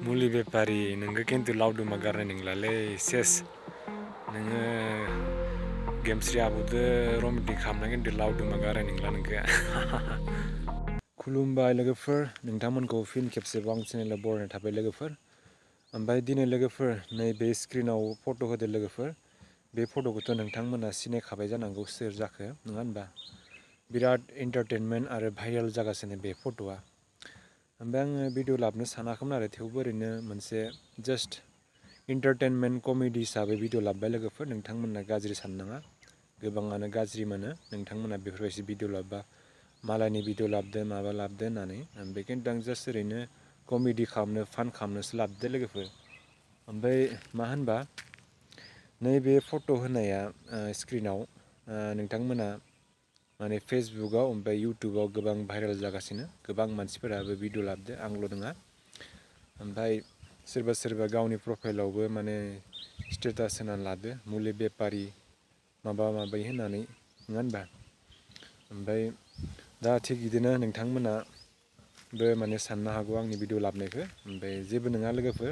मुलि बेपारि नोंखौ खिन्थु लावदुमा गारनाय नंलालै सेस नोङो गेमस्रि आब'दो रमेन्टिक खालामना खिन्थु लावदुमा गारनाय नंला नोंखो। खुलुमबाय लोगोफोर, नोंथांमोनखौ फिन खेबसेबाव आं चेनेलाव बरायनाय थाबाय लोगोफोर। ओमफ्राय दिनै लोगोफोर नैबे स्क्रिनाव फट' होदो लोगोफोर। बे फट'खौथ' नोंथांमोना सिनायखाबाय जानांगौ सोर जाखो नङा होनबा? बिराद इन्टारटेनमेन्ट आरो भाइरेल जागासिनो बे फट'आ। ओमफ्राय आङो भिडिअ लाबोनो सानाखैमोन आरो थेवबो ओरैनो मोनसे जास्ट इन्टारटेनमेन्ट कमेडि हिसाबै भिडिअ लाबोबाय लोगोफोर। नोंथांमोना गाज्रि साननाङा, गोबाङानो गाज्रि मोनो नोंथांमोना बेफोरबायदि भिडिअ लाबोबा मालायनि भिडिअ लाबोदो माबा लाबोदो होननानै। ओमफ्राय खिन्थु आं जास्ट ओरैनो कमेडि खालामनो फान खालामनोसो लाबोदो लोगोफोर। ओमफ्राय मा होनबा नैबे फट' होनाया स्क्रिनाव नोंथांमोना माने फेसबुकआव ओमफ्राय इउटुबाव गोबां भाइरेल जागासिनो, गोबां मानसिफोराबो भिडिअ लाबोदो आंल' नङा। ओमफ्राय सोरबा सोरबा गावनि प्रफाइलावबो माने स्टेटास होनानै लादो मुलि बेपारि माबा माबि होननानै नङा होनबा? ओमफ्राय दा थिग बिदिनो नोंथांमोनाबो माने साननो हागौ आंनि भिडिअ लाबोनायखौ। ओमफ्राय जेबो नङा लोगोफोर,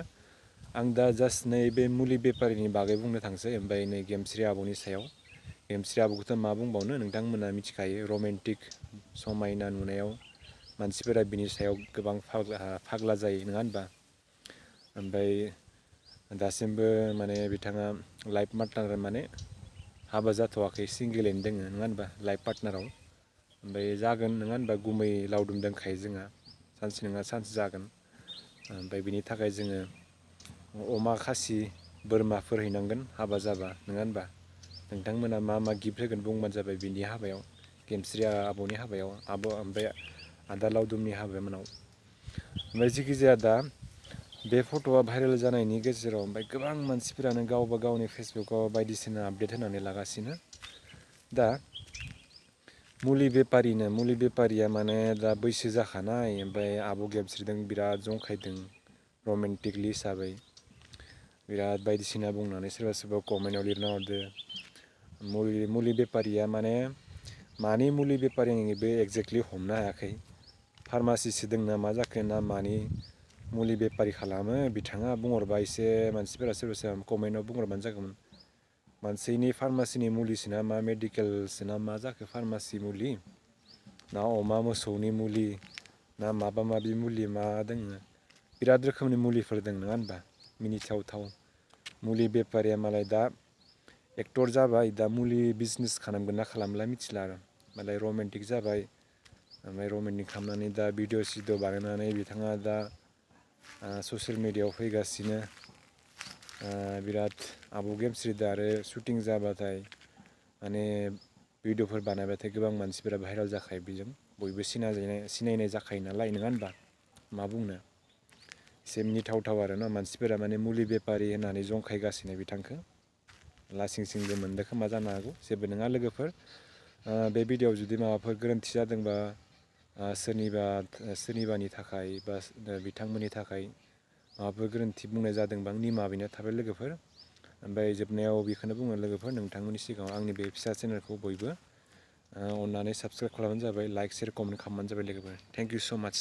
आं दा जास्ट नैबे मुलि बेपारिनि बागै बुंनो थांसै। ओमफ्राय नै गेमस्रि आब'नि सायाव, गेमस्रि आब'खौथ' मा बुंबावनो नोंथांमोना मिथिखायो, रमेन्टिक समायना नुनायाव मानसिफोरा बिनि सायाव गोबां फाग्ला जायो नङा होनबा? ओमफ्राय दासिमबो माने बिथाङा लाइफ पार्टनार माने हाबा जाथ'वाखै, सिंगेलैनो दङ नङा होनबा लाइफ पार्टनाराव। ओमफ्राय जागोन नङा होनबा, गुमै लावदुम दंखायो जोंहा, सानसे नङा सानसे जागोन। ओमफ्राय बिनि थाखाय जोङो अमा खासि बोरमाफोर हैनांगोन हाबा जाबा नङा होनबा? नोंथांमोना मा मा गिफ्ट होगोन बुंबानो जाबाय बिनि हाबायाव, गेमस्रि आब'नि हाबायाव, आब' ओमफ्राय आदा लावदुमनि हाबायाव। ओमफ्राय जिखिजाया दा बे फट'आ भाइरेल जानायनि गेजेराव ओमफ्राय गोबां मानसिफोरानो गावबा गावनि फेसबुकाव बायदिसिना आपडेट होनानै लागासिनो। दा मुलि बेपारिया माने दा बैसो जाखानाय, ओमफ्राय आब' गेमस्रिदों बिराद जंखायदों रमेन्टिकलि हिसाबै। बिराद बायदिसिना बुंनानै सोरबा सोरबा कमेन्टआव लिरना हरदो मुलि बेपारिया माने मानि मुलि बेपारि आं बे एक्जेक्टलि हमनो हायाखै। फार्मासिसो दं ना मा जाखो ना मानि मुलि बेपारि खालामो बिथाङा बुंहरबा एसे मानसिफोरा सोरबा सोरबा कमेन्टआव बुंहरबानो जागौमोन। मानसिनि फार्मासिनि मुलिसो ना मा मेडिकेलसो ना मा जाखो, फार्मासि मुलि ना अमा मोसौनि मुलि ना माबा माबि मुलि मा दोङो, बिराद रोखोमनि मुलिफोर दं नङा होनबा? मिनिथावथाव मुलि बेपारिया मालाय दा एक्टर जाबाय, दा मुलि बिजनेस खालामगोन ना खालामला मिथिला आरो मालाय रमेन्टिक जाबाय। ओमफ्राय रमेन्टिक खालामनानै दा भिडिअ सिडिअ बानायनानै बिथाङा दा ससियेल मिडियायाव फैगासिनो। बिराद आब' गेमस्रिदो आरो शुटिं जाबाथाय माने भिडिअफोर बानायबाथाय गोबां मानसिफोरा भाइरेल जाखायो, बेजों बयबो सिनायनाय जाखायो नालाय नङा होनबा? मा बुंनो, एसे मिनिथावथाव आरो ना मानसिफोरा माने मुलि बेपारि होननानै जंखायगासिनो बिथांखौ। लासिं सिंबो मोनदों खोमा जानो हागौ, जेबो नङा लोगोफोर। बे भिडिअ'आव जुदि माबाफोर गोरोन्थि जादोंबा सोरनिबानि थाखाय बा बिथांमोननि थाखाय माबाफोर गोरोन्थि बुंनाय जादोंबा आं निमाहा बिनाय थाबाय लोगोफोर। ओमफ्राय जोबनायाव बेखौनो बुङो लोगोफोर, नोंथांमोननि सिगाङाव आंनि बे फिसा चेनेलखौ बयबो अननानै साबसक्राइब खालामबानो जाबाय, लाइक शेयार कमेन्ट खालामबानो जाबाय लोगोफोर। थेंक इउ स' माच।